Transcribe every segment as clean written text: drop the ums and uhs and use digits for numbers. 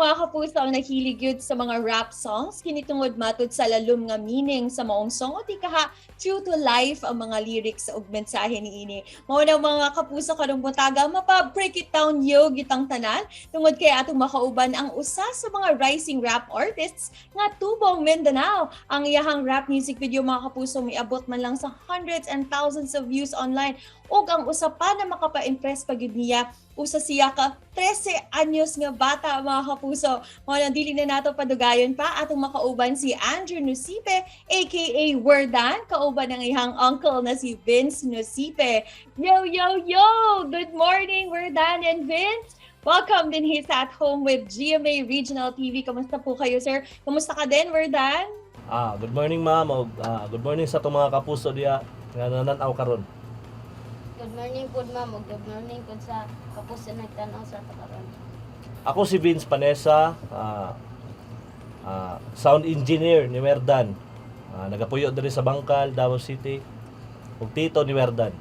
Mga kapuso ang nahilig yun sa mga rap songs kini tungod matud sa lalom nga meaning sa maong song o di kaha true to life ang mga lyrics ug mensahe niini. Mao na, mga kapuso, karong buntaga mapa-break it down yo gitang tanan tungod kay atong makauban ang usa sa mga rising rap artists nga tubong Mindanao. Ang iyahang rap music video, mga kapuso, miabot man lang sa hundreds and thousands of views online, ug ang usa pa na makapa-impress pa gyud niya, usa siya ka 13 anyos nga bata, mga kapuso. Mao nang dili na nato padugayon pa, atong makauban si Andrew Nusipe aka Werdan, kauban ang iyang uncle na si Vince Nusipe. Yo, yo, yo! Good morning, Werdan and Vince! Welcome dinhi sa At Home with GMA Regional TV. Kamusta po kayo, sir? Kamusta ka din, Werdan? Good morning, ma'am. Og good morning sa atong mga kapuso diya nga nananaw karon. Good morning po, ma'am, ug good morning po sa kapuso nagtan-aw sa ato karon. Ako si Vince Panesa, sound engineer ni Werdan. Nagapuyo diri sa Bangkal, Davao City. Ug tito ni Werdan.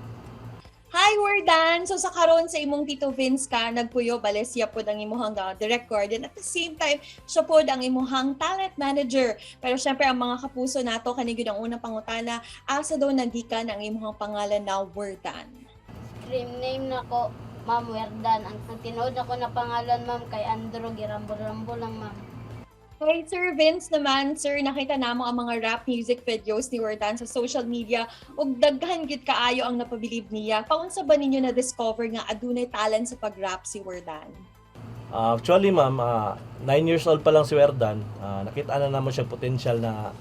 Hi, Werdan! So sa karon sa imong Tito Vince ka nagpuyo, bale siya pod ang imuhang direct guardian. At the same time, siya pod ang imuhang talent manager. Pero syempre ang mga kapuso nato kani gyud ang unang pangutana, asa daw nagikan ang imuhang pangalan na Werdan? Screen name nako, Ma'am, Werdan. Ang tinuod ako na pangalan, ma'am, kay Andrew Girambol-rambol lang, ma'am. Kay Sir Vince naman, sir, nakita namo ang mga rap music videos ni Werdan sa social media ug daghan gyud kaayo ang napabilib niya. Paunsa ba ninyo na-discover nga adunay talent sa pag-rap si Werdan? Actually, ma'am, 9 years old pa lang si Werdan, nakita na namo siya potential na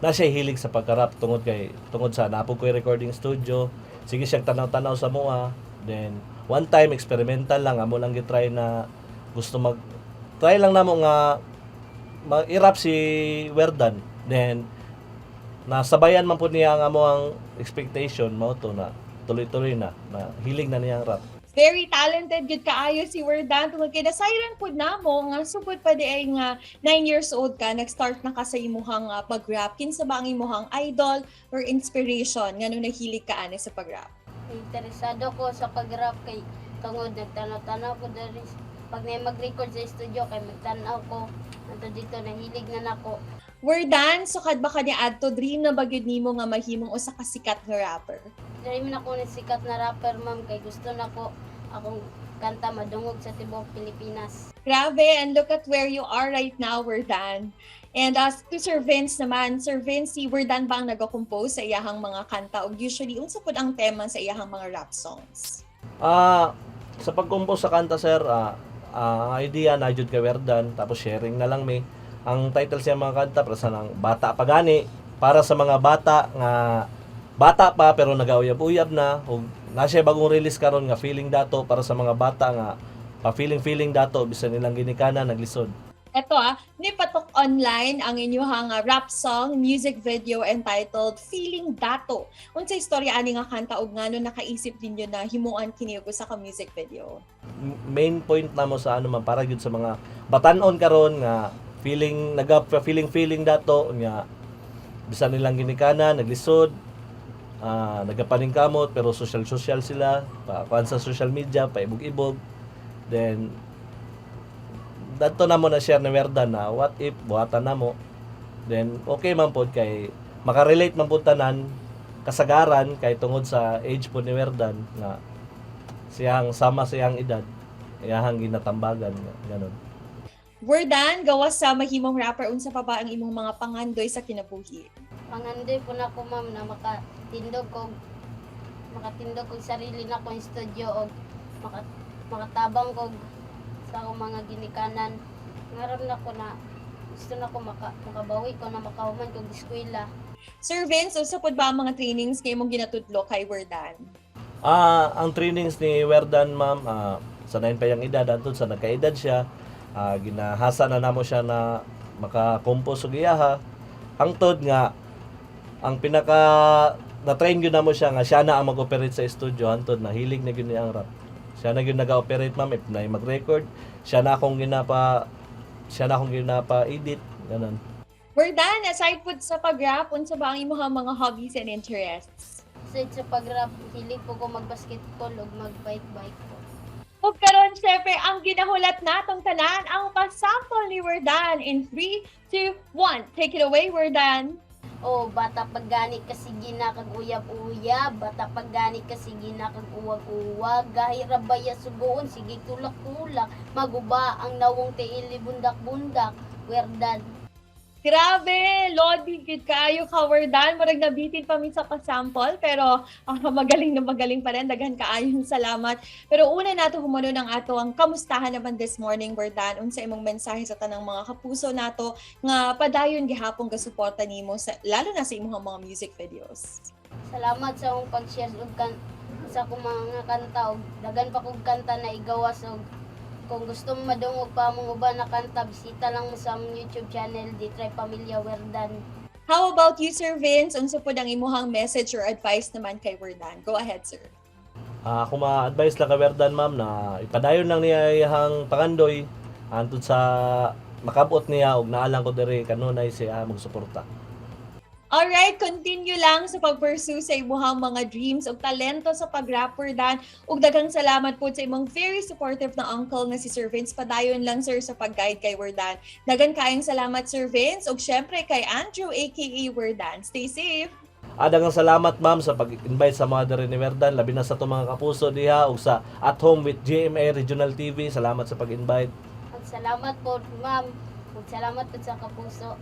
na siya hilig sa pagka-rap tungod sa naa pod ko'y recording studio. Sige siyang tanaw-tanaw sa mua. Then one time, experimental lang, amo lang gitry na gusto mag try lang namo nga mag-rap si Werdan. Then nasabayan man pud niya ang amo ang expectation, mao to na tuloy-tuloy na na hilig na niya ang rap. Very talented gyud kaayo si Werdan tungod kay nasayran pud namo nga sugod pa diay nga 9 years old ka, nag-start na ka sa imuhang pag-rap. Kinsa ba ang imuhang idol or inspiration ngano nahilig ka ani sa pag-rap? Interesado ko sa pag-rap kay tungod nagtanaw-tanaw ko diri pag na mag-record sa studio kay magtan-aw ko. Anto dito nahilig na nako. Werdan, sukad ba ka ni adto, dream na ba gyud nimo nga mahimong usa ka sikat nga rapper? Dream na ko na sikat na rapper, ma'am, kay gusto nako akong kanta madungog sa tibuok Pilipinas. Grabe, and look at where you are right now, Werdan. And as to Sir Vince naman, Sir Vince, si Werdan ba ang nag-compose sa iyahang mga kanta o usually unsa pud ang tema sa iyahang mga rap songs? Sa pag-compose sa kanta, sir, ang idea na jud kay Werdan, tapos sharing na lang mi. Ang title siya mga kanta para sa nang bata pa gani, para sa mga bata nga bata pa pero nagauyab-uyab na, ug na siya bagong release karon nga Feeling Dato, para sa mga bata nga pa feeling feeling dato bisan nilang ginikanan naglisod. Eto nipatok online ang inyong rap song music video entitled Feeling Dato. Unsa istorya ani nga kanta ug ngano nakaisip ninyo na himuan kini og usa ka music video? Main point namo sa ano man, para gyud sa mga batanon karon nga feeling naga feeling feeling dato nga bisan nilang ginikanan naglisod, nagapaningkamot pero social social sila pa kuan sa social media, paibog-ibog. Then dadto namo na share ni Werdan na what if buhatan namo. Then okay man pod kay makarelate man pod tanan kasagaran kay tungod sa age pod ni Werdan nga siyang sama siyang edad iyahang ginatambagan, ganon. Werdan, gawas sa mahimong rapper, unsa pa ba ang imong mga pangandoy sa kinabuhi? Pangandoy po nako, ma'am, na makatindog kog sarili na kong studio og makatabang kog sa akong mga ginikanan. Ngarap na ko na gusto na ko makabawi ko na makahuman kog eskwela. Sir Vince, unsa pud ba ang mga trainings kay imong ginatudlo kay Werdan? Ang trainings ni Werdan, ma'am, sa 9 pa yung edad antod sa nagkaedad siya, ginahasa na namo siya na maka-compose og iyaha hangtod nga ang pinaka na-train gyud namo siya nga siya na ang mag-operate sa studio hangtod na hilig na gyud niya ang rap. Siya na gyud naga-operate, ma'am, if na mag-record, siya na akong ginapa edit, ganun. Werdan, aside pud sa pag-rap, unsa ba ang imong mga hobbies and interests? Aside sa pag-rap, hilig po ko mag-basketball ug mag-bike-bike po. Ug karon, syempre, ang ginahulat natong tanan, ang pasample ni Werdan in 3, 2, 1. Take it away, Werdan. Oh, bata pa gani ka, sige na kag uyab-uyab, bata pa gani ka, sige na kag uwag-uwag, gahi ra baya sugoon, sige tulak-tulak, maguba ang nawong tiil, bundak-bundak, Werdan. Grabe, Lodi, good kaayo ka, Werdan. Murag nabitin pa mi sa pasample, pero magaling na magaling pa rin. Daghan kaayong salamat. Pero una nato humuno ng ato ang kamustahan naman this morning, Werdan. Unsa imong mensahe sa tanang mga kapuso nato nga padayon gihapon gasuporta nimo sa lalo na sa imong mga music videos? Salamat sa akong pag-share og kan sa akong mga kanta og daghan pa kog kanta na igawas og kung gusto mo madungog pa among uban na kanta, bisita lang mo sa among YouTube channel, Ditray Pamilya Werdan. How about you, Sir Vince? Unsa pod ang imuhang message or advice naman kay Werdan? Go ahead, sir. Ako ma-advise lang kay Werdan, ma'am, na ipadayon lang niya iyang pangandoy antud sa makabot niya og naa lang ko diri kanunay siya magsuporta. Alright, continue lang sa pag-pursue sa imuhang mga dreams ug talento sa pag-rapper, Dan. Ug daghang salamat po sa imong very supportive na uncle nga si Sir Vince. Padayon lang, sir, sa pag-guide kay Werdan. Daghan kaayong salamat, Sir Vince, ug syempre kay Andrew aka Werdan. Stay safe. Daghang salamat, ma'am, sa pag-invite sa mga diri ni Werdan, labi na sa atong mga kapuso diha ug sa At Home with GMA Regional TV. Salamat sa pag-invite. Ug salamat po, ma'am. Ug salamat po sa kapuso.